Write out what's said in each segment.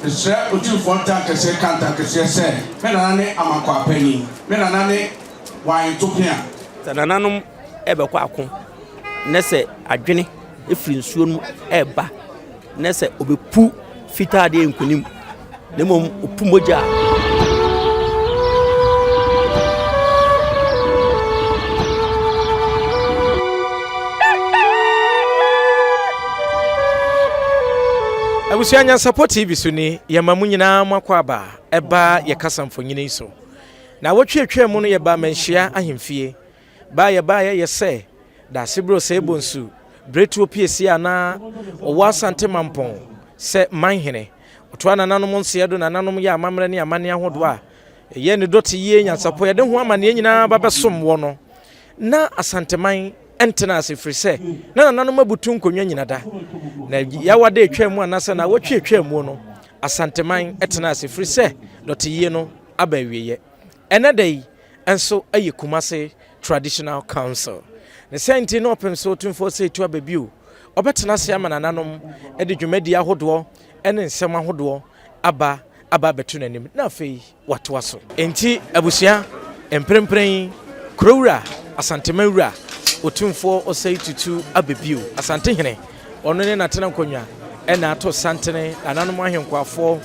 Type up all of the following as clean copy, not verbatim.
Mesrɛ Otumfoɔ Ntankɛseɛ ka ntankɛseɛ sɛ, Me nana ne Amankwaa panin, me nana ne Wan Topea. Sɛ nananom rebɛkɔ ako na sɛ adwene firi nsuo no mu reba na sɛ ɔbɛpu fitaa deɛ nkonim na mmom ɔpu mogya a. Abusua Nyansapɔ TV so ni, yɛma mo nyinaa mo akɔ aba ɛba yɛ kasa mfonini yi so. Na awɔtwe atwa mu no yɛba Manhyia ahemfie. Ba a yɛbaeɛ yɛ sɛ Daasebrɛ Osei Bonsu, Berɛtuo Piesie a na ɔwɔ Asante Mampɔn sɛ manhene. Ɔtoa nananom nseɛ do, nananom yɛ amammerɛ ne amanneɛ ahodoɔ a ɛyɛ ne dɔte yie nyansapɔ yɛde ho amanneɛ nyinaa ba bɛsom wɔ no. Na Asanteman ntena ase firi sɛ na nananom abutu nkonnwa nyina da. Na yawada atwa mu anaasɛ na awɔtwe atwa mu no, Asanteman tena ase firi sɛ dɔte yie no aba awieɛ. Ɛnɛ da yi nso yɛ Kumasi Traditional Council. Ne saa nti na ɔpem sɛ Otumfoɔ Osei Tuah Bebio ɔbɛtena ase ama nananom de dwumadie ahodoɔ ne nsɛm ahodoɔ aba aba abɛto n'anim na afei watoa so. Enti abusua, mprempren yi, Kurowura, Asanteman Wura, Otumfoɔ Osei Tutu Abebio, Asantehene, Ɔno ne n'atenankonnwa na ato santene, nananom ahenkwaafoɔ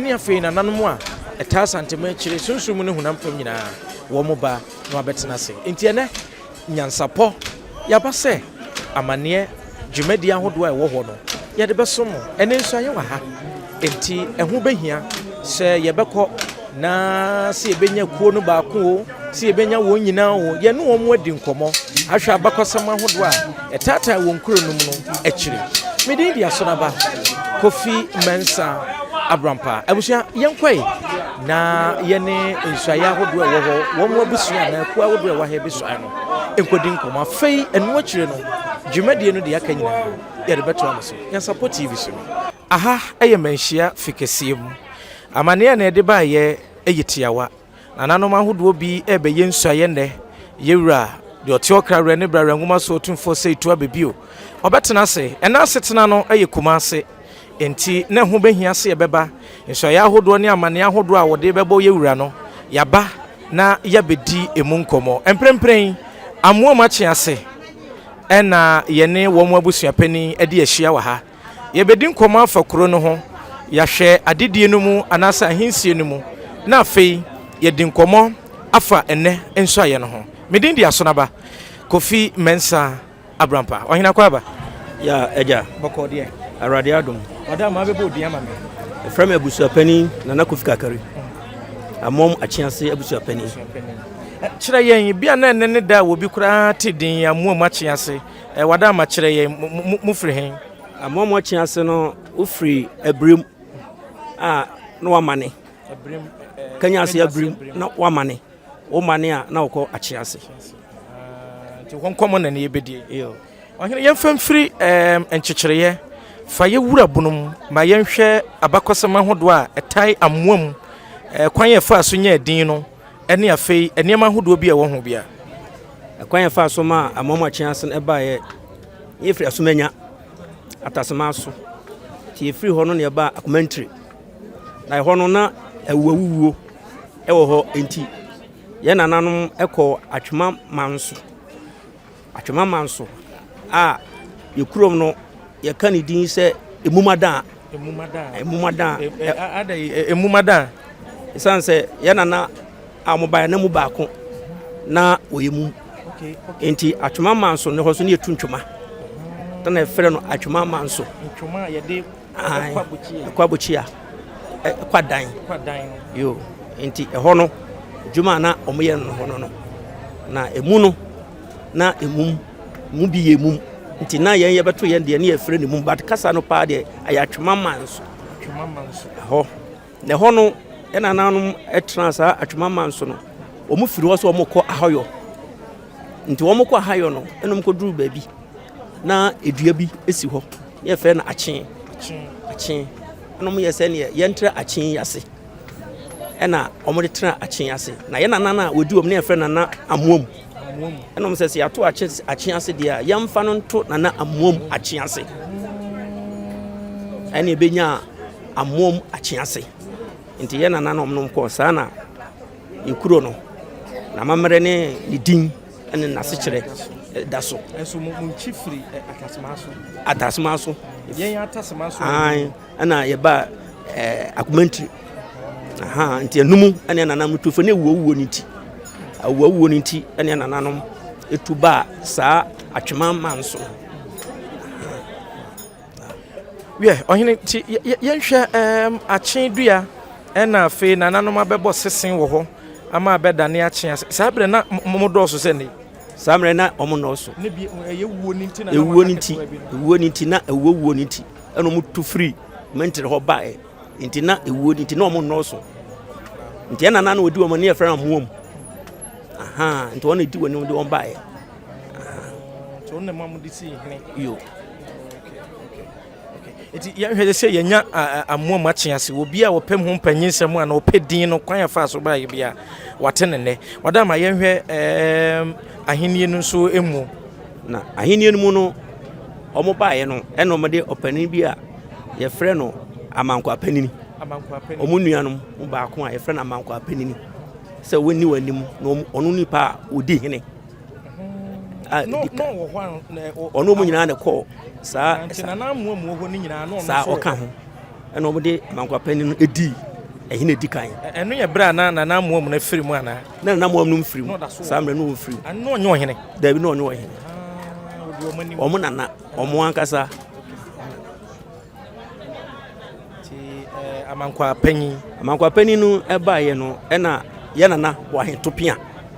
ne afei nananom a ɛtaa Asanteman akyire sunsum mu ne honam fam nyinaa, wɔn ba na wɔabɛtena ase. Enti ɛnnɛ, nyansapɔ, yɛaba sɛ amanneɛ dwumadie ahodoɔ a ɛwɔ hɔ no, yɛde bɛsom mo. Ɛnnɛ nso ayɛ wɔ ha, enti ɛho bɛhia sɛ yɛbɛkɔ na sɛ yɛbɛnya kuo no baako o, sɛ yɛbɛnya wɔn nyinaa o, yɛne wɔn adi nkɔmmɔ ahwɛ abakɔsɛm ahodoɔ a ɛtaataa wɔn kuro no mu no akyiri. Me din de Asonaba Kofi Mensah Abrampa. Abusua, yɛnkɔe na yɛne nsuaeɛ ahodoɔ a ɛwɔ hɔ, wɔn abusua anaa kuo ahodoɔ a ɛwɔ ha bɛsuae no nkɔdi nkɔmmɔ. Afei, ɛno akyire no, dwumadie no deɛ aka nyinaa yɛde bɛtoa mo so. Nyansapɔ TV so no. Aha yɛ Manhyia fi kɛseɛ mu. Amanneɛ a na yɛde baeɛ yɛ tiawa. Nananom ahodoɔ bi rebɛyɛ nsuaeɛ nnɛ. Yɛn Wura, deɛ ɔte ɔkra werɛ ne bra werɛ nwoma so Otumfoɔ Osei Tuah Bebio, ɔbɛtena ase. Ɛnnɛ asetena no yɛ Kumase, enti na ɛho bɛhia sɛ yɛbɛba. Nsuaeɛ ahodoɔ ne amanneɛ ahodoɔ a wɔde rebɛbɔ yɛn Wura no, yɛaba na yɛabɛdi ɛmu nkɔmmɔ. Mprempren, Amoam akye ase na yɛne wɔn abusuapanin adi ahyia wɔ ha. Yɛbɛdi nkɔmmɔ afa kuro no ho, yɛahwɛ adedie no mu anaasɛ ahensie no mu, na afei yɛadi nkɔmmɔ afa ɛnnɛ nsuaeɛ no ho. Me din de Asonaba Kofi Mensah Abrampa. Ɔhene Akwaaba. Ya agya. Bɔkɔɔ deɛ. Awurade adom. Ɔda ma bɛbɔ odin ama me. Ɛfrɛ me abusuapanin Nana Kofi Kakari. Amom Akyease abusuapanin. Kyerɛ yɛn, bia na ɛnnɛ ne da a obi koraa te din Amoam Akyease. Eh, wada ama kyerɛ yɛn, mo firi he? Amoamoa kye ase no, wofiri abirim a na wamane. Kanya ase abirim na wamane. Womane a na wokɔ akye ase. Ah, nti hɔ nkɔmmɔ na ne yɛbɛdie. Ɔhene, yɛmfa mfiri nkyekyereeɛ fa yɛwura bunu mu ma yɛnhwɛ abakɔsɛm ahodoɔ a ɛtae amoa mu, eh, kwan a ɛfaa so nyaa din no ne afei nneɛma ahodoɔ bi a ɛwɔ ho biara. Ɛkwan a ɛfaa so maa Amoamoakye ase no baeɛ, na yɛfiri Asomanya, Atasema so. Nti yɛfiri hɔ no na yɛbaa Akomantire. Na ɛhɔ no na awuawuo wɔ hɔ nti yɛn nananom kɔɔ Atwema Manso. Atwema Manso a yɛ kurom no yɛka ne din sɛ Emumadan. Emumadan. Emumadan. Ɛsiane sɛ yɛn nana a wɔbaeɛ na mu baako na ɔyɛ mum. Nti Atwema Manso ne hɔ so ne yɛtu ntwoma. Na yɛfrɛ no Atwema Manso. Ntwoma a yɛde ɛkɔ abokyia ɛkɔ adan. Yo nti ɛhɔ no adwuma a na wɔyɛ no hɔ no no na emu no na emum mu bi yɛ mum nti na yɛn yɛbɛto yɛn deɛ ne yɛfrɛ no mum but kasa no paa deɛ ɛyɛ Atwema Manso. Atwema Manso. Ɛhɔ Na ɛhɔ no, yɛn nananom tenaa saa Atwoma man so no, wɔn firi hɔ sɛ wɔn kɔ Ahayɔ. Nti wɔn kɔ Ahayɔ no, ɛna wɔn kɔduru baabi na edua bi si hɔ, na yɛfrɛ no akyen. Akyen. Ɛna wɔn yɛ sɛ neɛ yɛntra akyen yi ase. Ɛna wɔn de tena akyen ase. Na yɛn nana a wɔdi wɔn no yɛfrɛ nana Amoam. Ɛna wɔn sɛ sɛ yɛato akyen akyen ase deɛ a, yɛmfa no nto nana Amoam akyen ase. Ɛna ebenya. Amoam Akyease. Nti yɛ nananom nom kɔɔ saa na yɛ kuro no n'amammerɛ ne ne din ne n'asekyerɛ da so. Nso mo nkyi firi Atasema so. Atasema so. Yɛn Atasema so. Ayi ɛna yɛba ɛɛ Akomantiri. Aha nti ɛnum ɛne nananom tu fo ne awuawuo ne ti. Awuawuo ne ti ɛne nananom etu ba saa Atwema man so. Wiɛ, ɔhene, nti yɛnhwɛ ɛɛm akyen dua ɛna afei nananom abɛbɔ sesen wɔ hɔ ama abɛdane akyen ase. Saa berɛ na mo dɔɔso sɛ nnɛ? Saa mmerɛ na wɔn nnɔɔso. Ne bi ɛyɛ wuo ne nti na ewuo ne nti, ewuo ne nti na ewuo wuo ne nti ɛna wɔn tu firi mɛntiri hɔ baeɛ nti na ewuo ne nti na wɔn nnɔɔso. Nti ɛna na na wɔdi wɔn ani yɛfrɛ no amoam. Aha nti wɔn na edi wɔn anim de wɔn baeɛ. Nti wɔn na ɛma wɔde sii hene. Yo. Nti yɛhwɛ sɛ yɛnya amoa mu akye ase. Obi a wɔpɛ ho mpanyinsɛm a na ɔpɛ din no kwan a fa so baeɛ bi a wate ne nnɛ. Wɔda ma yɛnhwɛ ɛɛm ahenni no nso mu. Na ahenni no mu no, wɔn baeɛ no ɛna wɔde ɔpanin bi a yɛfrɛ no Amankwaa Panini. Wɔn nuanom mu baako a yɛfrɛ no Amankwaa Panini sɛ wɔnni wɔn anim na ɔno nipa a ɔdi hene. a ɛdi kan ɔno wɔn nyinaa na ɛkɔɔ saa saa ɔka ho ɛna wɔn de amankwa panyin no edi ɛhin edi kan. ɛno yɛ bere a na nana amoa mu no firi mu anaa. na nana amoa mu no firi mu saa mmerɛ no wɔn firi mu. ɛno ɔnyɛ ɔhene. dabi na ɔnyɛ ɔhene ah, wɔn nana wɔn ankasa. Nti eh, Amankwaa panyin. Amankwaa panyin no ɛbaeɛ no ɛna yɛ nana Boahen Topia.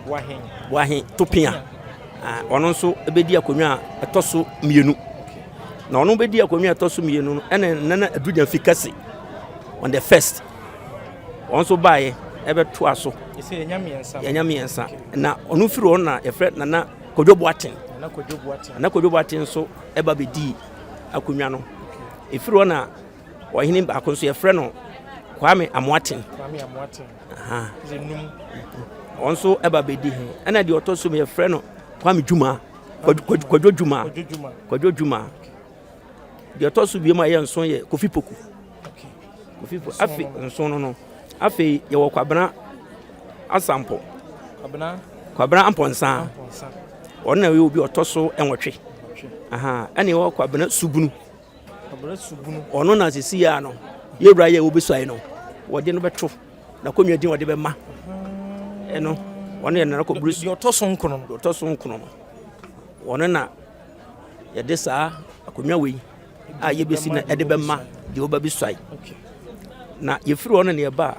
Boahen. Boahen Topia. Ah, ɔno nso ɛbɛdi akonnwa a ɛtɔ so mmienu. Na ɔno bɛdi akonnwa a ɛtɔ so mmienu no ɛna nana Adugyanfi Kɛse on the first. Wɔn nso baeɛ ɛbɛtoa so. Yɛnya mmiɛnsa. Yɛnya mmiɛnsa. Na ɔno firi hɔ na yɛfrɛ nana Kwadwo Boateng. Nana Kwadwo Boateng. Nana Kwadwo Boateng nso ɛba bɛdii akonnwa no. Ɛfiri hɔ na ɔhene baako nso yɛfrɛ no Kwame Amoaten. Kwame Amoaten. Wɔn nso ɛba bɛdi he. Ɛna deɛ ɔtɔ so yɛfrɛ no Kwame Dwuma. Kwadwo Dwuma. Kwadwo Dwuma. Deɛ ɔtɔ so biom a ɛyɛ nson yɛ Kofi Poku. Kofi Poku. Afei nson no no. Afei yɛwɔ Kwabena Asampɔ. Kwabena Ampɔnsa. Ɔno na ɔyɛ obi ɔtɔ so nwɔtwe. Ɛna yɛwɔ Kwabena Subunu. Ɔno na sisi yɛ ano yɛwura yɛ wɔbɛsuae no wɔde no bɛto n'akonnwa din wɔde bɛma ɛno ɔno yɛ nana kɔbere su. Deɛ ɔtɔ so nkono no. Deɛ ɔtɔ so nkono no ɔno na yɛde saa akonnwa wei a yɛbɛsi na ɛde bɛma deɛ ɔba bɛsuae na yɛfiri hɔ no na yɛba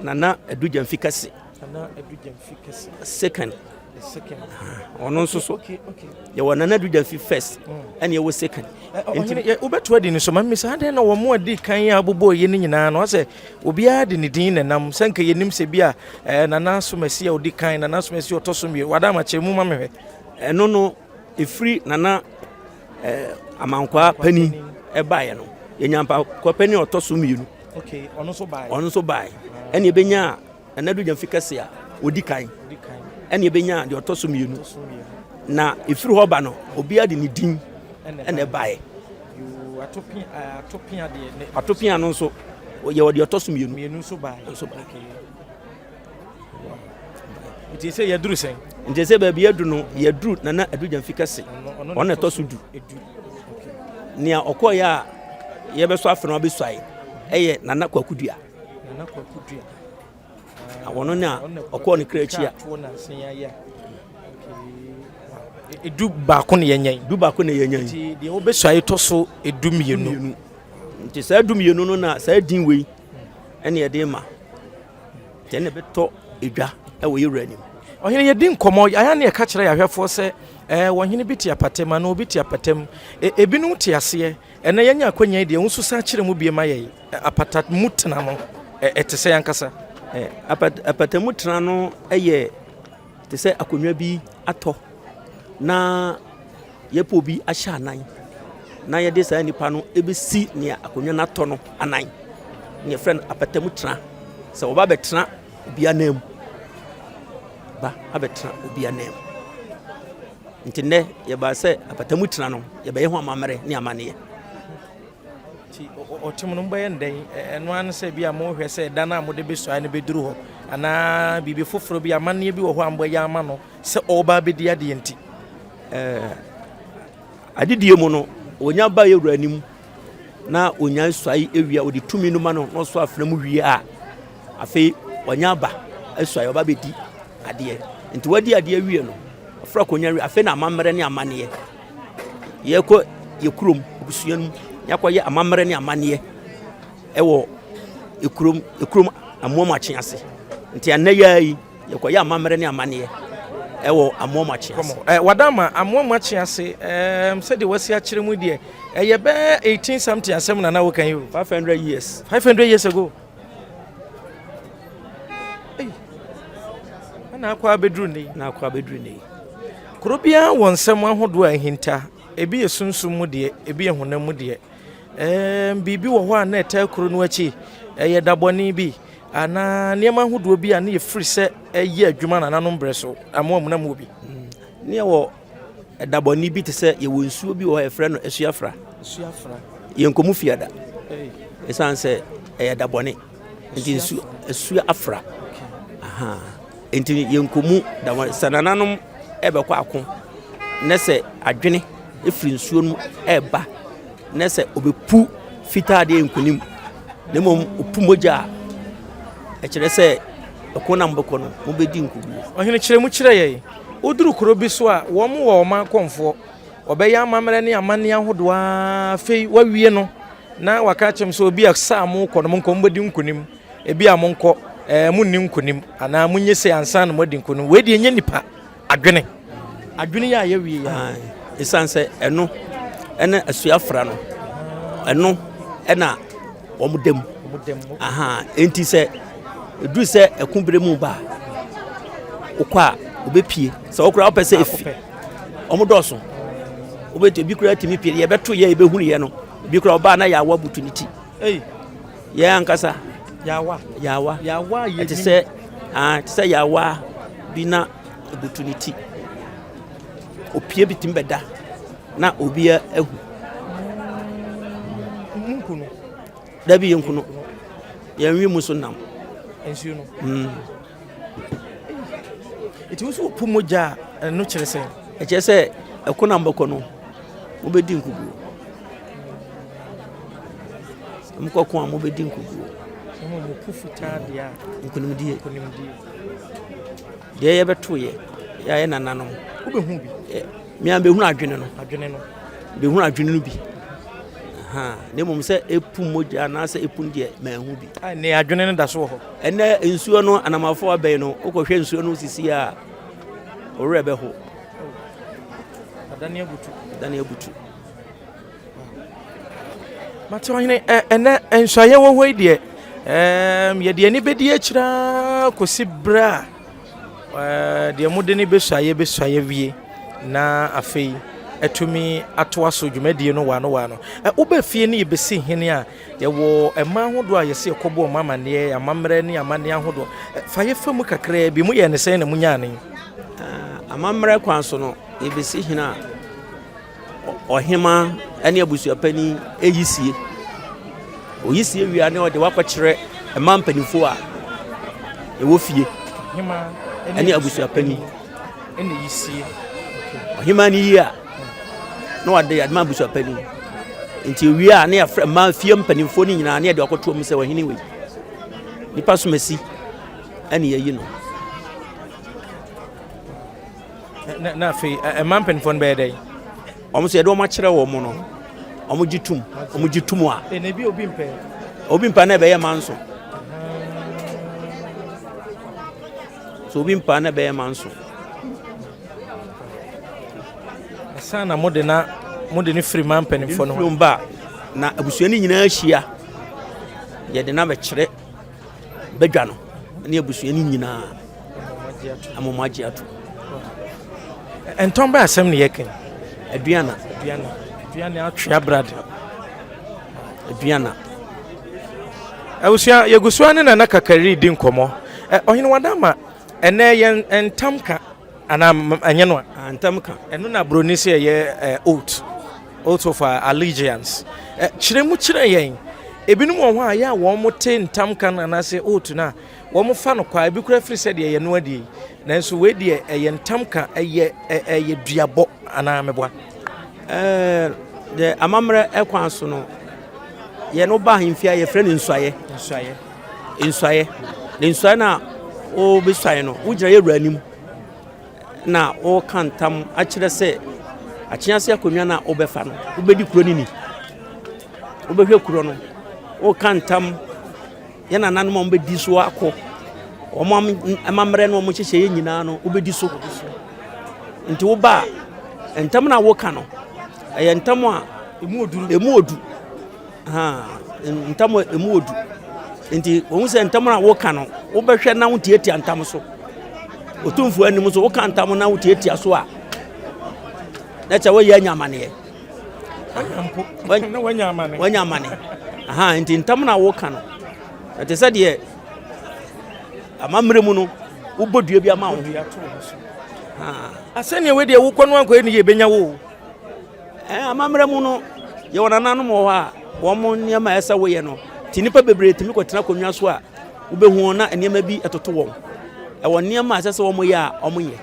Nana Adu Gyamfi Kɛse. Nana Adu Gyamfi Kɛse. Second. Ɔno nso so. Yɛwɔ Nana Adu Gyamfi first mm. ɛna yɛwɔ second. Nti wobɛto adi no so ma mmisa adɛn na wɔn adi kan a bobɔ yɛ no nyinaa no asɛ obiara de ne din na nam sɛ nka yɛnim sɛ bi a eh, Nana Asomasi a ɔdi kan Nana Asomasi ɔtɔ so mmienu wada ama kyerɛ mu ma mehwɛ. Ɛno no ɛfiri Nana eh, Amankwaa panin ɛbaeɛ no yɛnya Amankwaa panin a ɔtɔ so mmienu. Okay, ɔno nso bae. Ɔno nso bae. Ɛna ebenya Nana Adu Gyamfi kɛse a odi kan. Ɛna ebenya deɛ ɔtɔ so mmienu. Na efiri hɔ ba no, obiara de ne din ɛna ɛbaeɛ. Atopia no nso yɛwɔ deɛ ɔtɔ so mmienu. Mmienu nso bae. Nso bae. Nti sɛ yɛduru sɛn? Nti sɛ baabi yɛduru no, yɛduru Nana Adu Gyamfi kɛse. Ɔno na ɛtɔ so du. Nea ɔkɔeɛ a yɛbɛsɔ afe no abɛsuae ɛyɛ Nana Kwaku Dua. Nana Kwaku Dua. Na wɔno na ɔkɔɔ ne kra akyi a. Edu baako na yɛnya yi. Du baako na yɛnya yi. Nti deɛ wobɛsuae tɔ so edu mmienu. Nti saa du mmienu no na saa din wei ɛne yɛde ma. Nti ɛna ɛbɛtɔ edwa wɔ yɛn wura anim. Ɔhene, yɛdi nkɔmmɔ, ayɛ ne yɛka kyerɛ yɛahwɛfoɔ sɛ ɛɛ wɔhene bi te apatam anaa obi te apatam. E, ebinom te aseɛ. Ɛnɛ yɛanya akwanya yi deɛ, wo nso san kyerɛ mu bie ma yɛn. Apata mu tena no, ɛte sɛ ankasa? Ɛ, apata mu tena no yɛ te sɛ akonnwa bi atɔ na yɛpɛ obi ahyɛ anan na yɛde saa nipa no bɛsi nea akonnwa no atɔ no anan na yɛfrɛ no apata mu tena sɛ wɔba bɛtena obi anan mu ba abɛtena obi anan mu nti nnɛ yɛbaa sɛ apata mu tena no yɛbɛyɛ ho amammerɛ ne amanneɛ. Nti ɔtem no mobɛyɛ no dɛn? Ɛno ara ne sɛ bi a mohwɛ sɛ da no a mode bɛsuae no bɛduru hɔ anaa biribi foforɔ bi amanneɛ bi wɔ hɔ a mobɛyɛ ama no sɛ ɔreba abɛdi adeɛ nti. Adedie mu no, ɔnya ba yɛ wura anim na ɔnya suae wie a, ɔde tumi no ma no na ɔsɔ afena mu wie a, afei ɔnya aba asuae, ɔba bɛdi adeɛ. Nti wadi adeɛ wie no, ɔfra akonnwa wie, afei na amammerɛ ne amanneɛ. Yɛkɔ yɛ kurom, abusua no mu, yɛakɔyɛ amammerɛ ne amanneɛ ɛwɔ ekurom, ekurom amoamoakye ase. Nti ɛnnɛ yi ara yi, Yɛkɔyɛ amammerɛ ne amanneɛ ɛwɔ Amoamoakye ase. Eh, Wadama, Amoamoakye ase, eh, sɛdeɛ wasi akyerɛ mu deɛ, ɛyɛ bɛɛ 18 something asɛm na na woka yi o. 500 years. 500 years ago. Hey. Ɛna akɔ abɛduru ne yi. Na akɔ abɛduru ne yi. Kuro biara wɔ nsɛm ahodoɔ a ahinta. Ebi yɛ sunsum mu deɛ, ebi yɛ honam mu deɛ. Ɛɛm, biribi wɔ hɔ a na ɛtaa kuro no akyi. Ɛyɛ dabɔne bi. Anaa nneɛma ahodoɔ bi a ne yɛfiri sɛ ɛyɛ adwuma nananom berɛ so amoa mu na mowɔ bi. Ne yɛwɔ ɛdabɔne bi te sɛ yɛwɔ nsuo bi wɔ hɔ yɛfrɛ no asuafra. Asuafra. Yɛnkɔ mu fiada. Ɛsiane sɛ ɛyɛ dabɔne nti nsuo asua afra. Aha. Nti yɛnkɔ mu dabɔne sɛ nananom ɛbɛkɔ ako ne sɛ adwene ɛfiri nsuo no ɛreba ne sɛ ɔbɛpu fitaa deɛ nkonim na mmom ɔpu mogya a, ɛkyerɛ sɛ ɛko na mobɛkɔ no, mobɛdi nkoguo. Ɔhene, kyerɛ mu kyerɛ yɛn. Woduru kuro bi so a, wɔn wɔ wɔn akɔmfoɔ. Wɔbɛyɛ amammerɛ ne amanneɛ ahodoɔ ara, afei wɔawie no, na wɔaka akyerɛ mo sɛ obi a saa mokɔ no, monkɔ, mobɛdi nkonim. Ebi a monkɔ, ɛɛ, monni nkonim, anaa monyɛ sei ansa na moadi nkonim. Wei deɛ ɛnyɛ nipa adwene. Adwene yi a yɛawie yi a. Ɛsiane sɛ ɛno ɛne asuafra no, ɛno ɛna wɔn da mu. Enti sɛ ɛduru sɛ ɛko berɛ mu ba a, wokɔ a wobɛpie. Sɛ wokora wopɛ sɛ ɛfi wɔn dɔɔso. Wobɛti ebi koraa tumi pie. Yɛbɛto yɛ yɛbɛhunu yɛ no. Ebi koraa ɔbaa na yɛawa butu ne ti. Yɛn ankasa. Yawa. Yawa. Yawa yɛ Ɛte sɛ ah, ɛte sɛ yawa bi na ebutu ne ti. Opie bi tumi bɛda na obiara ahu. Nku no. Dabi yɛn nku no. Yɛn wi mu so nam. Nsuo no. Eti wo so wopu mogya a ɛno kyerɛ sɛ? Ɛkyerɛ sɛ ɛko na mbɛkɔ no mobɛdi nkuguo. Mokɔ ko a mobɛdi nkuguo. Mopu fitaa deɛ a. Nkunimdie. Nkunimdie. Deɛ yɛbɛto yɛ yɛayɛ nananom. Wobɛhu bi. Mea bɛhunu adwene no. Adwene no. Bɛhunu adwene no bi. Na mmom sɛ ɛpu mogya anaasɛ ɛpu no deɛ manhu bi. Ne adwene no da so wɔ hɔ. Ɛnɛ nsuo no anamafo abɛn no wokɔhwɛ nsuo no sisi a ɔwerɛ bɛho. Adane abutu. Adane abutu. Mate ɔhene ɛnɛ nsuayɛ wɔ hɔ yi deɛ yɛde ani bɛdi akyire ara kɔsi berɛ a Deɛ mode no bɛsuaeɛ bɛsuaeɛ wie na afei atumi atoa so dwumadie no waano waano. Woba fie no yɛbɛsi hene a yɛwɔ mmaa ahodoɔ a yɛsɛ yɛkɔbɔ wɔn amanneɛ, amammerɛ ne amanneɛ ahodoɔ. Fa yɛfa mu kakraa bi, moyɛɛ ne sɛn na monyaa ne? Amammerɛ kwan so no, yɛbɛsi hene a Ɔhemaa ne abusuapanin yi sie. Oyi sie wie a na ɔde wakɔkyerɛ mmaa mpanimfoɔ a ɛwɔ fie ne abusuapanin. Ɔhemaa no yi a na ɔde ama abusuapanin. Nti owie a na yɛafrɛ mmaa fie mpanimfoɔ no nyinaa na yɛde akɔto wɔn sɛ ɔhene wei nipa somasi ɛne yɛyi no. Na na afei ɛma mpanimfoɔ no bɛyɛ dɛn? Wɔn nso yɛde wɔn akyerɛ wɔn no, wɔn gye tum, wɔn gye tum a. Ɛna ebi obi mpɛ. Obi mpɛ na ɛbɛyɛ manso. So obi mpɛ na ɛbɛyɛ manso. Ɛsan na mo de na mo de ne firi ma mpanimfoɔ no hɔ. Ba na abusua no nyinaa hyia yɛde na bɛkyerɛ badwa no ne abusua no nyinaa ama wɔn agye ato. Ntɔn bɛ asɛm ne yɛka yi. Aduana. Aduana. Aduana atwe abrade. Aduana. Abusua yɛgu so ne Nana Kakari di nkɔmmɔ. Ɔhene Wadama ɛnɛ yɛn ntam ka anaa ɛnyɛ no a? Ntam ka. Ɛno na buroni sɛ ɛyɛ oat. Oath of Allegiance. Kyerɛ mu kyerɛ yɛn. Ebinom wɔ hɔ a yɛ a wɔn te ntam ka no anaasɛ oath no a wɔn fa no kwa, ebi kura firi sɛ deɛ yɛ no adie yi. Nanso wei deɛ ɛyɛ ntam ka, ɛyɛ ɛyɛ duabɔ anaa meboa? Ɛɛ deɛ amammerɛ kwan so no, yɛn no ba ahemfie a yɛfrɛ no nsuaeɛ. Nsuaeɛ. Nsuaeɛ. Na nsuaeɛ no a wobɛsuaeɛ no, wogyina yɛ wura anim na woka ntam akyerɛ sɛ akyease akonnwa no a wobɛfa no, wobɛdi kuro no ni. Wobɛhwɛ kuro no, woka ntam yɛn nananom a wɔbɛdi so akɔ, wɔn amammerɛ no wɔn nhyehyɛeɛ nyinaa no wobɛdi so. Nti woba a, ntam no a woka no, ɛyɛ ntam a ɛmu odu. Ɛmu odu. Ntam a ɛmu odu. Nti wɔn sɛ ntam a woka no, wobɛhwɛ na wotiatia ntam so. Otumfoɔ anim so woka ntam na wotiatia so a, na kyɛ woyɛ anya amaneɛ. Wanya amane. Aha, nti ntam na woka no, ɛte sɛ deɛ amammerɛ mu no, wobɔ dua bi ama wo ho. Asɛnea wei deɛ wokɔ no ankɔyɛ ne yɛ ɛbɛnya wo. Amammerɛ mu no, yɛwɔ nananom wɔ hɔ a wɔn nneɛma a ɛsɛ woyɛ no nti nnipa bebree tumi kɔtena akonnwa so a wobɛhu wɔn na nneɛma bi ɛtoto wɔn. Ɛwɔ nneɛma a ɛsɛ sɛ wɔyɛ a wɔnyɛ.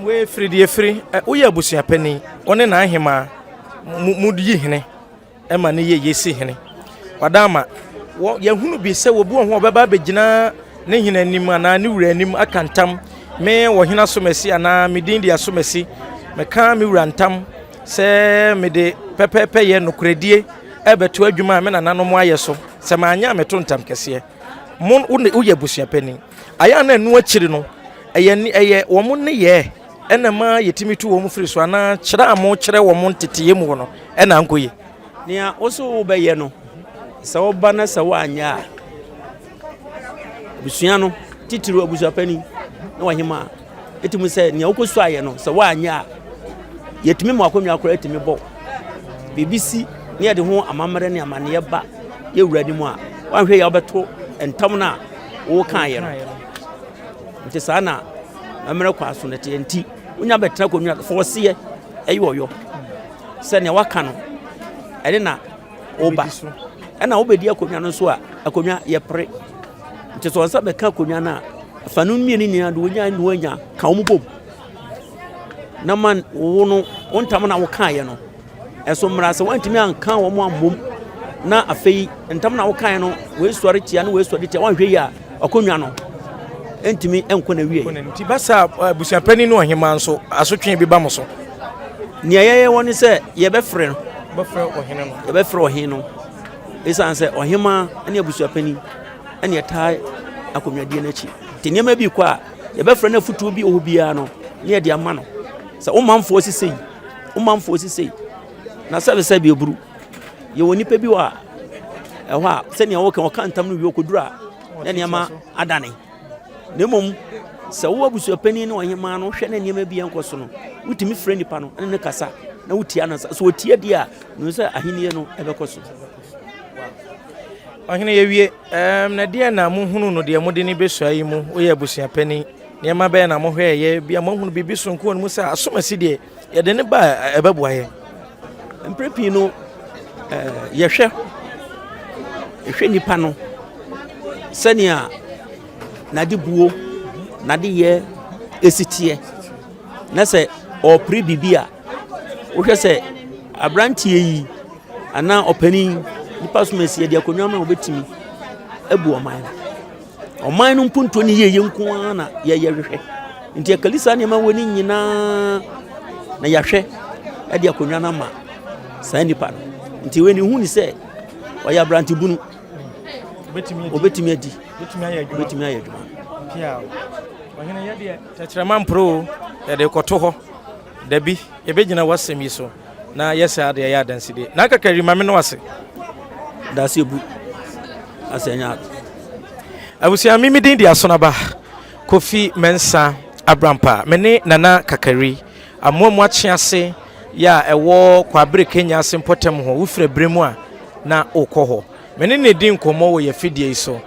Wei firi deɛ firi, woyɛ abusuapanin, wo ne n'ahemaa mo yi hene ma ne yɛ yɛsi hene. Wadaama, yɛhunu bi sɛ obi wɔ ho a ɔbɛba abɛgyina ne hene anim anaa ne wura anim aka ntam, me ɔhene asomasi anaa me din de asomasi, meka me wura ntam sɛ mede pɛpɛɛpɛ yɛ nokorɛdie ɛbɛto adwuma a me nananom ayɛ so, sɛ manyɛ a meto ntam kɛseɛ. Mo, woyɛ abusuapanin. Ayɛ a na ɛno akyiri no, ɛyɛ ɛyɛ wɔn nneyɛɛ ɛna ɛma yɛtumi tu wɔn firi so anaa kyerɛ a mokyerɛ wɔn nteteyɛ mu no ɛna ankɔ yie? Nea wo so wobɛyɛ no, sɛ woba na sɛ woanyɛ a, abusua no, titiriw abusuapanin ne ɔhemaa, ɛtumi sɛ nea wokɔsuaeɛ no, sɛ woanyɛ a, yɛtumi ma akonnwa koraa tumi bɔ. Biribi si ne yɛde ho amammerɛ ne amanneɛ ba yɛwura no mu a, woanhwɛ yɛ wobɛto ntam no a wokaeɛ no. Nti saa na mmerɛ kɔ aso no teɛ. Nti wonya bɛtena akonnwa fɔɔseɛ ɛyɛ ɔyɔ sɛ nea waka no ɛne na woba ɛna wobɛdi akonnwa no nso a akonnwa yɛpere nti sɛ ɔnsa bɛka akonnwa no a fa no mmienu nyinaa de wonya ne woanya ka wɔn bom na ma wo no wo ntam na wokaeɛ no Ɛso mmara sɛ woantumi anka wɔn ammom na afei ntam na wokae no wei sɔre tia ne wei sɔre tia woanhwɛ yi a akonnwa no ntumi nkɔ na wie. Nti ba saa abusuapanin ne ɔhemaa nso asotwe bi ba mo so. Nea yɛyɛ wɔ ne sɛ yɛbɛfrɛ no. Bɛfrɛ ɔhene no. Yɛbɛfrɛ ɔhene no. Esiane sɛ ɔhemaa ne abusuapanin ɛne ɛtaa akonnwadie no akyi. Nti nneɛma bi kɔ a yɛbɛfrɛ no afutuo bi wɔ hɔ biara no ne yɛde ama no. Sɛ wo manfoɔ sisei Wo manfoɔ si sei na sɛbesɛbe aburu. Yɛwɔ nnipa bi wɔ a ɛhɔ a sɛnea wɔka wɔka ntam no wie ɔkɔduru a na nneɛma adane. Na mmom sɛ wo abusuapanin ne ɔhemaa no hwɛ na nneɛma bi nkɔ so no, wotumi frɛ nipa no ne no kasa na wotia no. Sɛ ɔtie deɛ a, nim sɛ ahennie no ɛbɛkɔ so. Ɔhene yɛwie, um, na deɛ na mohunu no deɛ mode ne bɛsua yi mu, woyɛ abusuapanin. Nneɛma bɛn na mohwɛeɛ? Ebia moahunu biribi soronko wɔ ne mu sɛ asomasi deɛ yɛde ne ba a ɛbɛboa yɛn. Mprɛ pii no yɛhwɛ yɛhwɛ nipa no sɛnea n'ade buo n'ade yɛ esi teɛ na sɛ ɔrepere biribi a wohwɛ sɛ aberanteɛ yi anaa ɔpanin nipa asomasi yɛde akonnwa ma wɔbɛtumi abu ɔman no. Ɔman no mpuntuo ne yieyɛ nko ara na yɛyɛ hwehwɛ. Nti yɛkali saa nneɛma wɔ ne nyinaa na yɛahwɛ de akonnwa no ama saa nipa no. Nti wei ne hu ne sɛ ɔyɛ aberante bunu. Obetumi adi. Obetumi ayɛ adwuma. Obetumi ayɛ adwuma. Pia. Ɔhene yɛ deɛ tɛkyerɛma mporo o yɛde kɔto hɔ. Dabi yɛbɛgyina w'asɛm yi so. Na yɛ saa de ɛyɛ adansedie. Na kakari ma me no ase. Dase bu. Ase nya. Abusua me me din di Asonaba Kofi Mensah Abrampa. Me ne Nana Kakari Amoamu Akyease yɛ a ɛwɔ Kwabere Kenya ase mpɔtam hɔ. Wofiri abiri mu a na wokɔ hɔ. Me ne ne di nkɔmmɔ wɔ yɛ fidie yi so.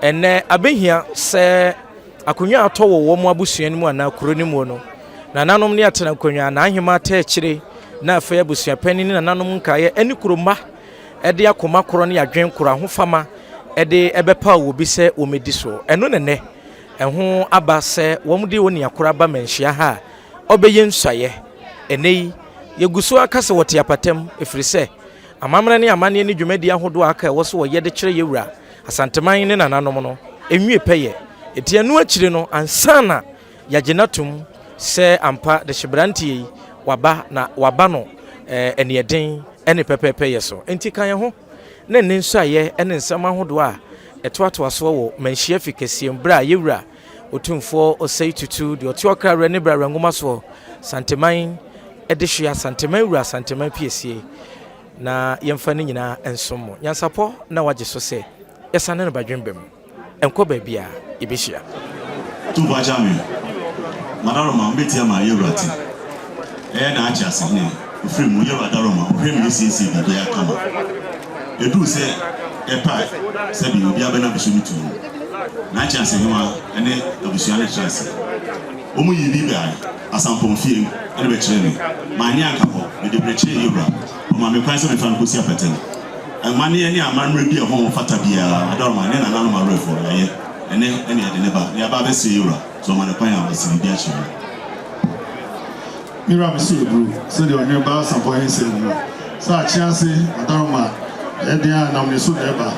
Ɛnɛ abɛhia sɛ Akonnwa a atɔ wɔ wɔn abusua no mu anaa kuro no mu no, nananom ne atenankonnwa, n'ahemmaa taa akyire, Na afei abusuapanin ne nananom nkaeɛ ne kuro mma de akoma korɔ ne adwene korɔ ahofama de bɛpaw obi sɛ wɔmmɛdi soɔ. Ɛno na nnɛ ɛho aba sɛ wɔde onua korɔ aba manhyia ha a ɔbɛyɛ nsuaeɛ. Ɛnnɛ yi, yɛgu so ara ka sɛ wɔte apatam ɛfiri sɛ amammerɛ ne amanneɛ ne dwumadie ahodoɔ a aka a ɛwɔ sɛ wɔyɛ de kyerɛ yɛn wura Asanteman ne nananom no, ɛnwie pɛyɛ. Enti ɛno akyire no, ansa na Yɛagye no atom sɛ ampa dehyeberanteɛ yi waba na waba no aniɛden ne pɛpɛɛpɛyɛ so. Enti ka yɛn ho na nni nsuaeɛ ne nsɛm ahodoɔ a ɛtoatoa soɔ wɔ Manhyia Fi kɛseɛ mu berɛ a yɛn wura Otumfoɔ Osei Tutu, deɛ ɔte ɔkra werɛ ne berɛ awerɛ nwoma soɔ, Santeman dehyeɛ, Asanteman wura, Asanteman piesie, na yɛmfa ne nyinaa nsom mo. Nyansapɔ na wagye so sɛ yɛsane no badwemba mu. Ɛnkɔ baabi a yɛbɛhyia. Tumfoɔ Akyame, Madaroma mobɛtie ama Yɛwura te ɛyɛ na akye ase hene ɛfiri mu Yɛwura Daroma ɔhwɛ me yɛsiesie biribiara kama ɛduru sɛ ɛpae sɛbi obiara bɛna bɛsɔ ne tuo mu na akye ase hewa ɛne abusua no tra ase wɔn yii bi bae Asampɔn fie ɛna bɛkyerɛ me manyɛ anka hɔ mede berɛ kyerɛɛ Yɛwura Ɔma me kwan sɛ memfa no nkɔsi apɛtɛ no. Amanneɛ ne amammerɛ bi a ɛho fata biara, Adaworoma ne nananom awerɛfoɔ, yɛayɛ. Ɛnnɛ na yɛde no ba, na yɛaba abɛsrɛ yɛn wura sɛ ɔma no kwan a wasi biribi akyerɛ no. Me wura mese aburu, sɛdeɛ ɔhene ba Asampɔhene see no no, sɛ akyease, Adaworoma, ɛyɛ den a nam ne so na ɛba.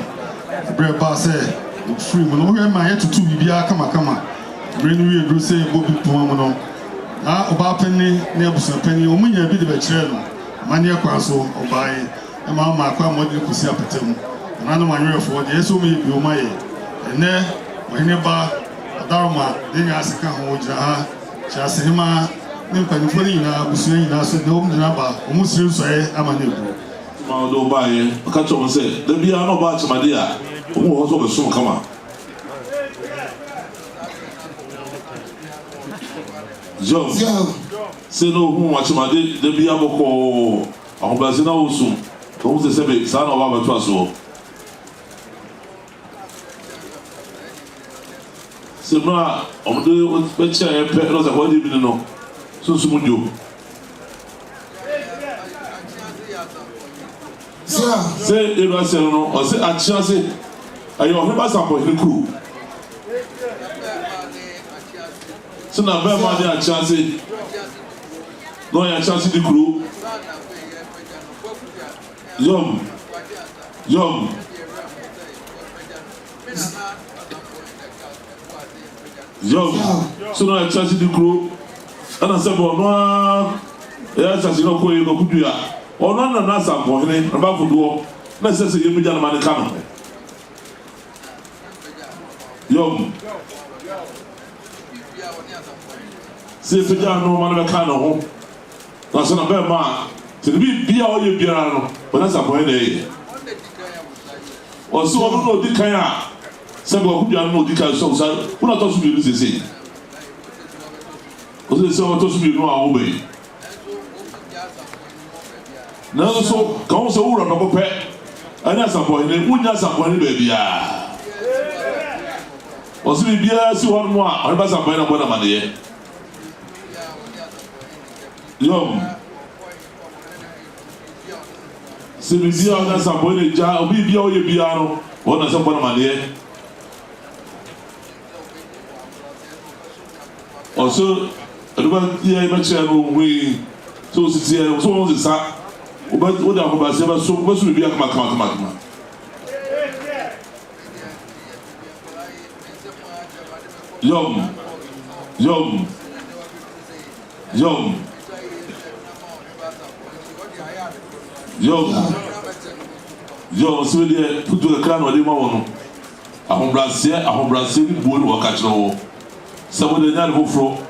Ɛberɛ a ɛbaa sɛ ɔfirii mu no, wohwɛ ma yɛtotoo biribiara kamakama. Bere no wiee duru sɛ yɛbɔ bi poma mu no, na ɔbaapanin ne abusuapanin, wɔn nyaa bi de bɛkyerɛɛ no. Amanneɛ kwan so, ɔbae ma ɔmaa kwan ma ɔde no kosii apata mu. Nananom anwerɛfoɔ, deɛ ɛsɛ sɛ wɔyɛ bio wɔayɛ. Ɛnnɛ, ɔhene ba, Ɔdaroma, deɛ nyansa ka ho, ɔgyina ha. Kyeasehemaa ne mpanimfoɔ no nyinaa, abusua nyinaa nso, ɛnnɛ wɔn nyinaa aba, wɔresrɛ nsuaeɛ ama no abu. Ma ɔde wɔn baeɛ. Ɔka kyerɛɛ wɔn sɛ, Da biara na ɔba akyemade a, wɔn wɔ hɔ sɛ wɔbɛsom kama. John, Sei na ohuu akyemade da biara bɔkɔɔ, ahobrɛase na osu, na ohu sɛ sɛbe saa na ɔba abɛtoa soɔ. Sɛ mmerɛ a wɔde bɛkyɛɛ pɛ na ɔsɛ akwadaa deɛ bi ne no, sunsum dwo. Sɛ yɛdu aseɛ no no, ɔse akyease ɛyɛ ɔhene Basankɔhene kuro. Sɛ na bɛɛma ne akyease na ɔyɛ akyease di kuro. Yɔm, yɔm. Yɔm, sɛ na ɔyɛ akyease di kuro. Ɛna sɛ bɛ ɔno ara ɛyɛ akyease na ɔkɔ yɛ kɔku dua. Ɔno ara na na Asampɔhene, ne ba kodoɔ, na ɛsɛ sɛ yɛpagya no ma no ka ne ho. Yɔm. Sɛ yɛpagya no ma no bɛka ne ho, na sɛ na bɛrima a, sɛ ne biribi a ɔyɛ biara no, ɔne Asampɔhene na ɛyɛ. Ɔse ɔno na ɔdi kan a, sɛ bɛ ɔkodua no na ɔdi kan sɛ ɔsa, wo na ɔtɔ so mmienu sesei. Ɔse sɛ ɔtɔ so mmienu a ɔba yi. Nanso ka ho sɛ wo wura prɛko pɛ ne asafohene, wonnya asafohene baabiara. Ɔse biribiara si hɔnom a, ɔhene ba asafohene na bɔ no amaneɛ. Yom. Sɛ biribiara ɔne asafohene gya, obi biribiara ɔyɛ biara no, wɔn na sɛ bɔ no amaneɛ. Ɔse ɛde bɛ yɛ bɛkyerɛ no ohui sɛ osi teɛ sɛ wɔn sesa wobɛ wode ahobrɛaseɛ bɛso wobɛso biribi akama kama kama kama. Yom yom yom yom yom sɛ deɛ futuo kakra na ɔde ma wɔn no. Ahobrɛaseɛ, ahobrɛaseɛ ne buo na wɔka kyerɛ wo sɛ wode nyɛ ade foforɔ.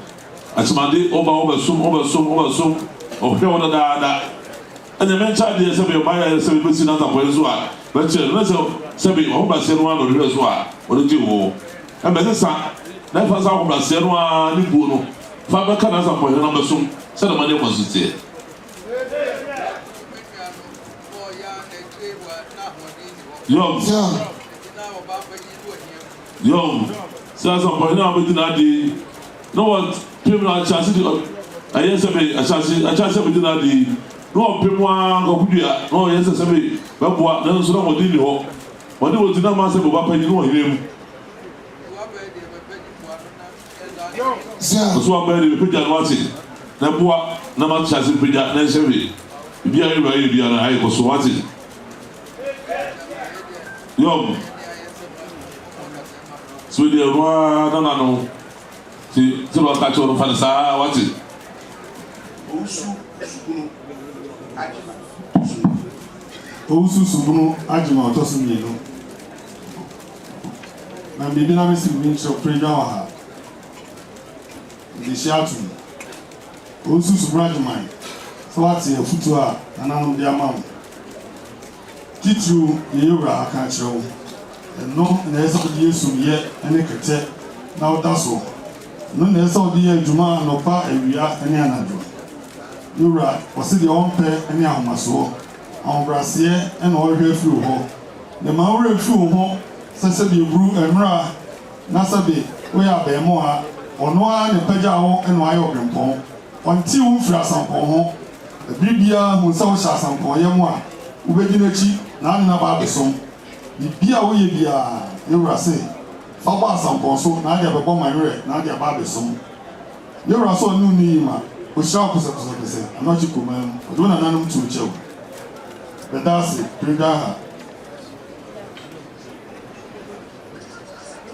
Akyemade, woba wobɛsom, wobɛsom, wobɛsom, ɔhwɛ wo dadaada. Ɛnneɛ menkyɛ adeɛ sɛ meyɛ ɔbaa yɛ sɛ mebɛsi n'asafo yi so a, bɛkyerɛ no na sɛ sɛbe w'ahobrɛaseɛ no ara na ɔde hwɛ so a, ɔde gye wo. Ɛmmɛsesa na fa saa ahobrɛaseɛ no ara ne buo no fa bɛka n'asafo hene na bɛsom sɛdeɛ ɔman akwan so teɛ. Yom. Yom. Sɛ asɔmpɔhene a ɔbɛdi n'adeɛ yi na wɔpem no ahyɛase de ɛyɛ sɛ bɛ ahyɛase ahyɛase a bɛdi n'adeɛ yi. Na ɔpem ara Kwaku Dua na ɔyɛ sɛ sɛbe bɛboa nanso na mmɔden nni hɔ. Wɔde wɔn ti nam asɛ boba panyin wɔ hene mu. Ɔso abɛn de mepagya no ase na boa na mate ase mpagya na nhyɛ hwee. Biribiara yɛ wura yɛ biara ayɛ kɔ so wate. Yɔm. So deɛ ɔno ara nana no ti sɛ ɔka kyerɛ no fa no saa wate. Owusu Subunu Agyema. Owusu Subunu Agyema ɔtɔ so mmienu. Na biribi na mesi biribi nkyerɛ pere dwa wɔ ha. Mede hyia ato mu. Owusu Subunu Agyeman sɛ woate afutuo a nananom de ama wo. Titiriw deɛ yɛn wura aka akyerɛ wo. Ɛno na ɛyɛ sɛ wode yɛ sumyɛ ne kɛtɛ na woda so. Ɛno na ɛyɛ sɛ wode yɛ adwuma anɔpa, awia ne anadwo. Yɛn wura, ɔse deɛ ɔmpɛ ne ahomasoɔ. Ahobraseɛ na ɔhwehwɛ afiri wo hɔ. Na mma wo werɛ mfiri wo ho sɛ sɛdeɛ eburu mmra na sɛbe woyɛ abɛɛmoa, ɔno ara na ɛpagyaa wo na wayɛ ɔberempɔn. Ɔntee wo mfiri asampɔn ho. Bere biara hu sɛ wohyɛ asampɔn yam a, wobedi n'akyi na ane no aba abɛsom. Biribi a woyɛ biara, yɛn Wura se, fa bɔ asampɔn so na ade abɛbɔ man werɛ na ade aba abɛsom. Yɛn Wura sɛ ɔne wo nni yima, ohyira wo kosɛkosɛkosɛ, anɔkye komaa mu, ɔde wo nananom tuo kyɛ wo. Bɛda ase, bere daa ha.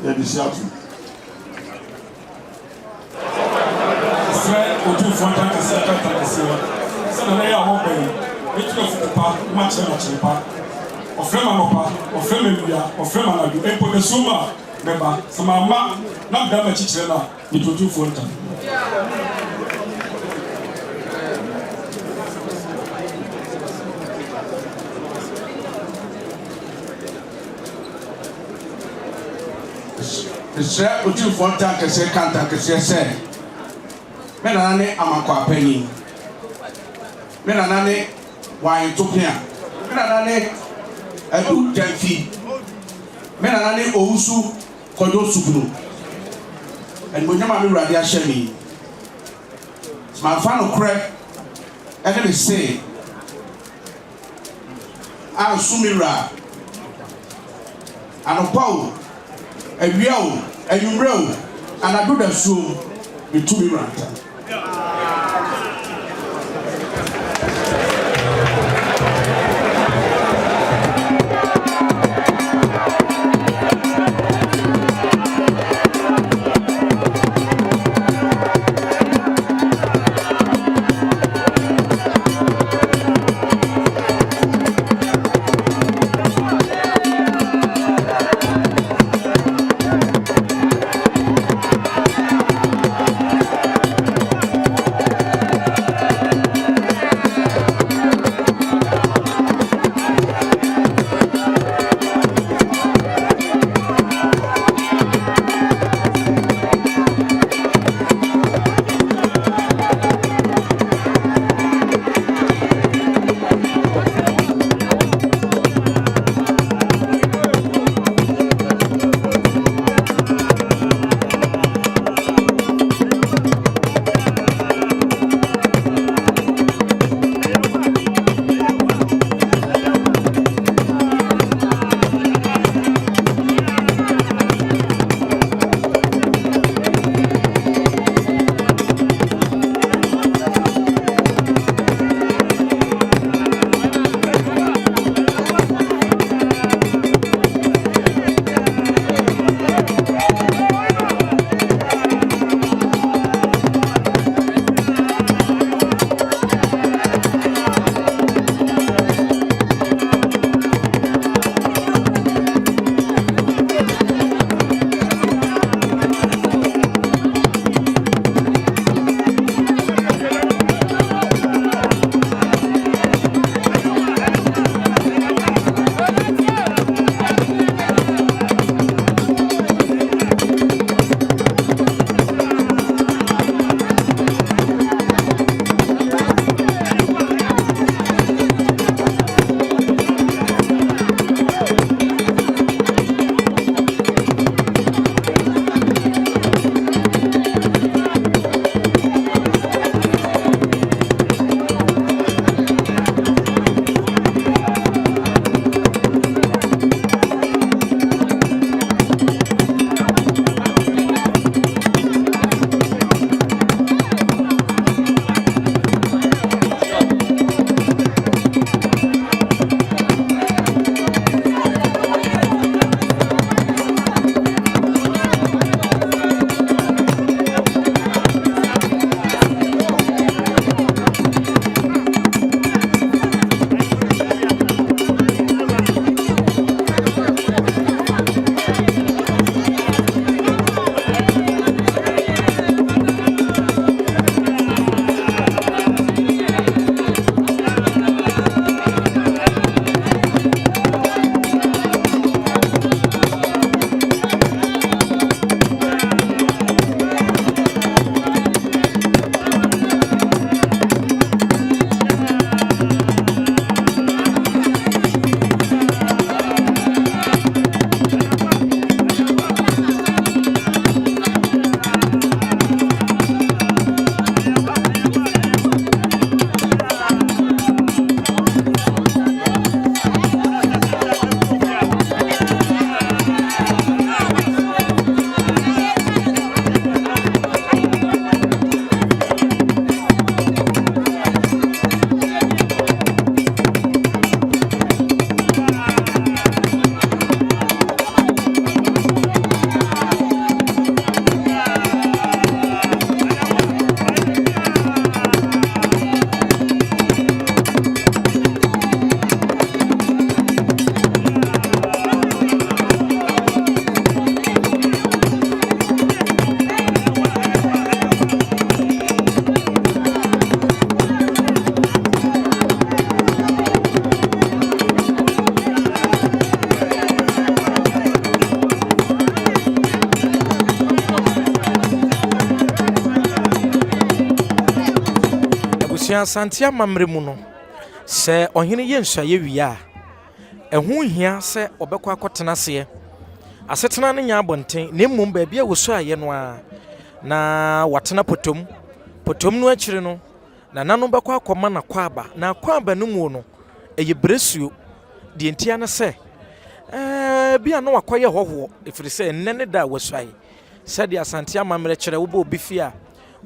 Yɛde hyia to. Mesrɛ Otumfoɔ Ntankɛseɛ ka Ntankɛseɛ sɛ Nana yi a ɔreba yi, mɛtu no afotu pa na makyerɛ no akyere pa. Ɔfrɛ me anɔpa, ɔfrɛ me awia, ɔfrɛ me anadwo, mpo dasuo mu a, mɛba. Sɛ mamma na medan m'akyi kyerɛ no a, metu Otumfoɔ ntam. Mesrɛ Otumfoɔ Ntankɛseɛ ka Ntankɛseɛ sɛ, Me nana ne Amankwaa panin. Me nana ne Wan Topea. Me nana ne Adu Gyamfi. Me nana ne Owusu Kwadwo Subunu. Animuonyam a me wura de ahyɛ me yi, sɛ mamfa nokorɛ ne me se anso me wura anɔpa o, awia o, anwummerɛ o, anadwo dasuo metu me wura ntam. Abusua Asante amammerɛ mu no, sɛ ɔhene yɛ nsuaeɛ wie a, ɛho nhia sɛ ɔbɛkɔ akɔtena aseɛ. Asetena no nyɛ abɔnten, na mmom baabi a wɔsuaeɛ no ara na watena potom. Potom no akyiri no, nananom bɛkɔ akɔma no akwaaba, na akwaaba no mu no, ɛyɛ berɛsuo. Deɛ ntia ne sɛ, ɛɛ bi a na wakɔyɛ hɔhoɔ, ɛfiri sɛ nnɛ ne da a wasuae. Sɛdeɛ Asante amammerɛ kyerɛ, wobɔ obi fie a,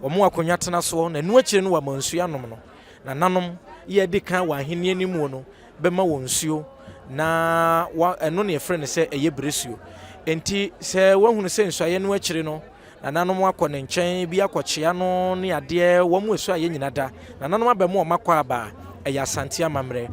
wɔn akonnwa tena soɔ, na ɛno akyire no wɔama nsuo anom no. Nananom yɛ adi kan wɔ ahennie no mu no bɛma wɔn nsuo, na wa ɛno na yɛfrɛ no sɛ ɛyɛ berɛsuo. Enti sɛ woahunu sɛ nsuaeɛ no akyire no, nananom akɔ ne nkyɛn bi akɔkyea no ne adeɛ, wɔn asuaeɛ nyina da, nananom abɛmo wɔn akɔ aba a, ɛyɛ Asante amammerɛ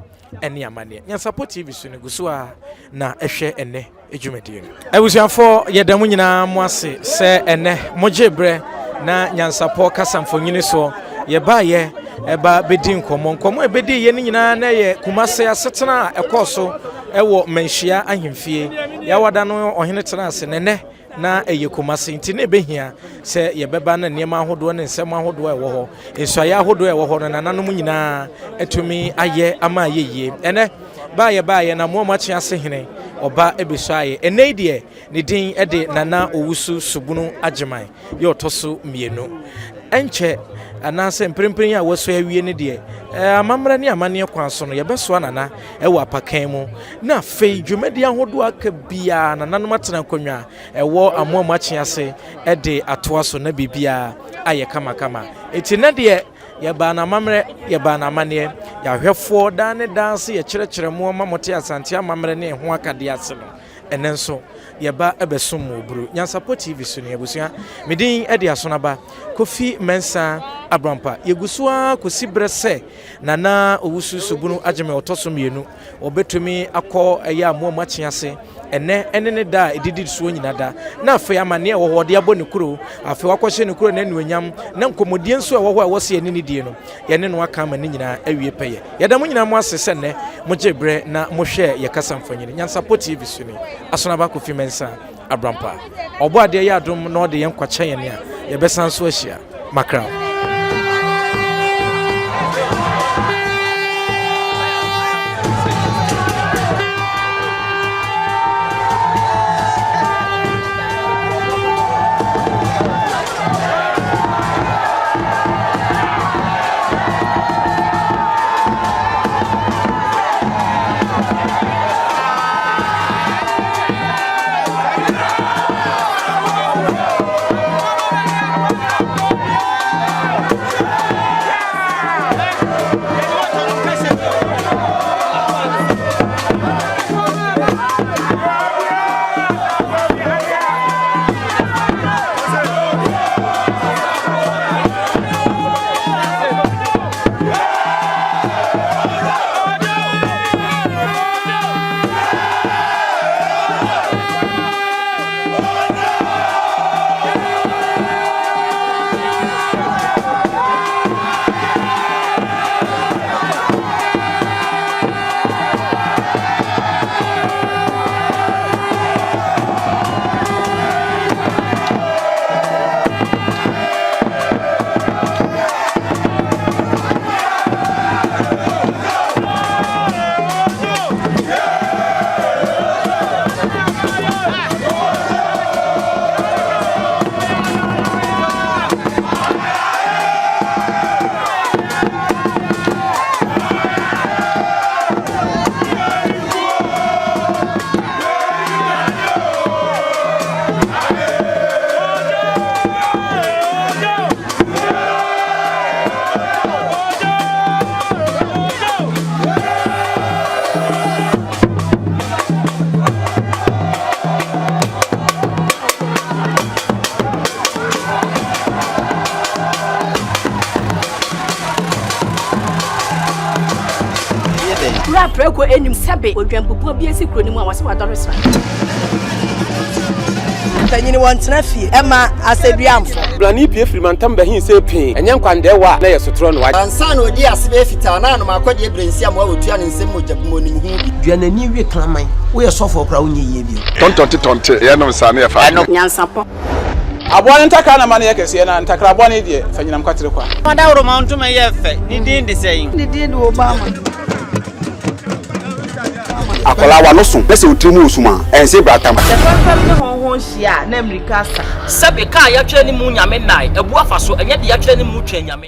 ne amanneɛ. Nyansapɔ TV so no gu so ara na ɛhwɛ ɛnnɛ dwumadie no. Abusuafoɔ yɛda mo nyinaa mo ase sɛ ɛnnɛ mogyee berɛ na Nyansapɔ kasa mfonini soɔ yɛbaeɛ ɛba bɛdi nkɔmmɔ. Nkɔmmɔ a ɛbɛdiiɛ no nyinaa na ɛyɛ Kumase asetena a ɛkɔɔ so ɛwɔ Manhyia ahemfie. Yawada no ɔhene tena ase na ɛnnɛ na ɛyɛ Kumasi nti na ɛbɛhia sɛ yɛbɛba na nneɛma ahodoɔ ne nsɛm ahodoɔ a ɛwɔ hɔ, nsuaeɛ ahodoɔ a ɛwɔ hɔ no nananom nyinaa atumi ayɛ ama ayɛ yie. Ɛnɛ baa yɛbaeɛ na Amoamu Akye ase hene ɔba bɛsuaeɛ. Ɛnɛ yi deɛ ne din de Nana Owusu Subunu Agyeman yɛ ɔtɔ so mmienu. Ɛnkyɛ anaasɛ mprempren a wɔasua awie no deɛ, amammerɛ ne amanneɛ kwan so no, yɛbɛsoa Nana wɔ apakan mu. Na afei dwumadi ahodoɔ aka biara, nananom atena nkonnwa a ɛwɔ Amoamu Akye ase de atoa so na biribiara ayɛ kamakama. Enti nnɛ deɛ, yɛbaa no amammerɛ, yɛbaa no amanneɛ. Yɛahwɛfoɔ daa ne daa ase yɛkyerɛkyerɛ mo ma mote Asante amammerɛ ne ɛho akadeɛ ase no, Ɛnnɛ nso, yɛba bɛsom mo Oburu Nyansapɔ TV so ni abusua. Me din de Asonaba Kofi Mensah Abrampa. Yɛgu so ara kɔsi berɛ sɛ Nana Owusu Subunu Agyemɛ ɔtɔ so mmienu ɔbɛtumi akɔ ɛyɛ amoa mu akye ase ɛnnɛ ɛne ne da a ɛdidi soɔ nyina da. Na afei amanneɛ ɛwɔ hɔ ɔde abɔ ne kuro, afei wakɔhyɛ ne kuro no anuonyam, na nkɔmmɔdie nso ɛwɔ hɔ a ɛwɔ sɛ yɛne ne die no, yɛne no aka ama ne nyinaa awie pɛyɛ. Yɛda mo nyinaa mo ase sɛ nnɛ mogyee berɛ na mohwɛɛ yɛ kasa mfonini Nyansapɔ TV so ni. Asonaba Kofi Mensah Abrampa. Ɔbɔadeɛ yɛ adom na ɔde yɛn nkwa kyɛ yɛn a, yɛbɛsan so ahyia. Makra. Wura prɛko anim sɛbe odwampupuo bi asi kuro no mu a wɔse wadɔre sra. Mpanyini wɔntena fie ɛma asɛduamfo. Blani pue firi mantam bɛhe sɛ pee, ɛnyɛ nkwandɛɛwa a na ɛyɛ sotorɔ na wagye. Ansa na ɔdii ase bɛyɛ fitaa na anom akɔdeɛ berɛ nsi amoa wɔtua ne nsam mogya gu mu ɔnim ho bi. Dua n'ani we kraman. Woyɛ sɔfoɔ koraa wonyɛ yie bio. Tɔntɔnte tɔnte yɛnom saa ne yɛfa adeɛ. Nyansapɔ. Aboa no ntakra na ma no yɛ kɛseɛ, na ntakra bɔne deɛ, fa nyinam kwatere kwa. Ɔdawuroma ntoma yɛ fɛ, ne din de sɛn? Ne din de Obama. Akwadaa w'ano so na sɛ wo tiri mu resum a, ɛnse bratam. Sɛ fɛmfɛm ne hɔnhɔn hyia a, na mmirika asa. Sɛbe, kaa yɛatwerɛ ne mu Nyame nnae, abu afa so, ɛnyɛ deɛ yɛatwerɛ ne mu Twɛn Nyame.